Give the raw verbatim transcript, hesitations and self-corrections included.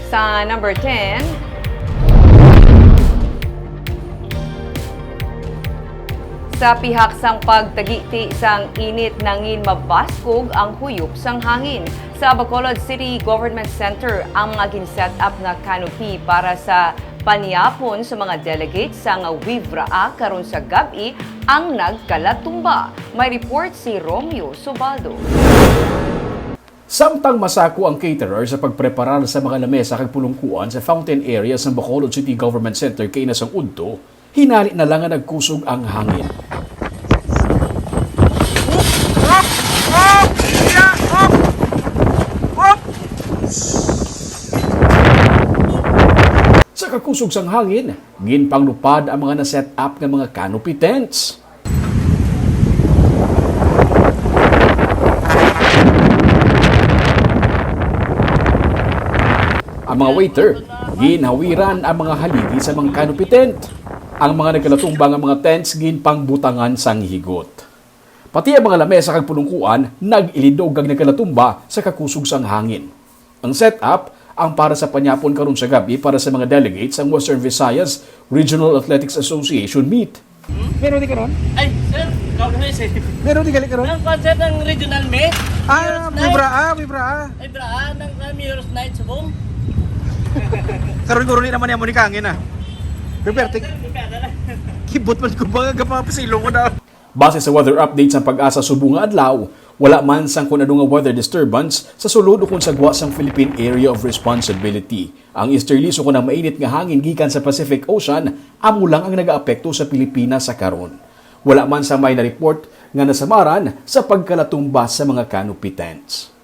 Sa number ten, sa pihak sang pagtagiti sang init, nangin mabaskog ang huyop sang hangin. Sa Bacolod City Government Center ang mga gin-set up nga canopy para sa panyapon sa mga delegates sang Wibraa karon sa gab-i ang nagkalatumba. May report si Romeo Subaldo. Samtang masako ang caterer sa pagpreparar sa mga lamesa kag pulungkuan sa fountain area sang Bacolod City Government Center kaina sang udto, hinali na lang nga nagkusog ang hangin. Sa kakusog sang hangin, ginpanglupad ang mga na-set up nga mga canopy tents. Ang mga waiter, ginhawiran ang mga haligi sa mga canopy tent. Ang mga nagkalatumba nga mga tents ginpangbutangan sang higot. Pati ang mga lamesa kag pulungkuan nag-ilidog kag nagkalatumba sa kakusog sang hangin. Ang setup ang para sa panyapon karon sa gab-i para sa mga delegates sang Western Visayas Regional Athletics Association meet. Meron di karon? Ay, sir, ikaw na, sir. Meron di gali karon? Ang concert ng regional meet. Ah, Mayor's Night. Wibraa, Wibraa. Ay, Braa, ng, ng Mayor's Night, Subong. Karon ko rin naman yung muni kangin, ah. Pero, pero, Sir, di ba, dala? Kibot man ko ba nga pasilong ko na. Base sa weather update sang PAGASA subong nga adlaw, wala man sang kun ano nga weather disturbance sa sulod ukon sa gwa sang Philippine Area of Responsibility. Ang easterlies ukon ang mainit nga hangin gikan sa Pacific Ocean amo lang ang nagaapekto sa Pilipinas sa karon. Wala man sang may na-report nga nasamaran sa pagkalatumba sa mga canopy tents.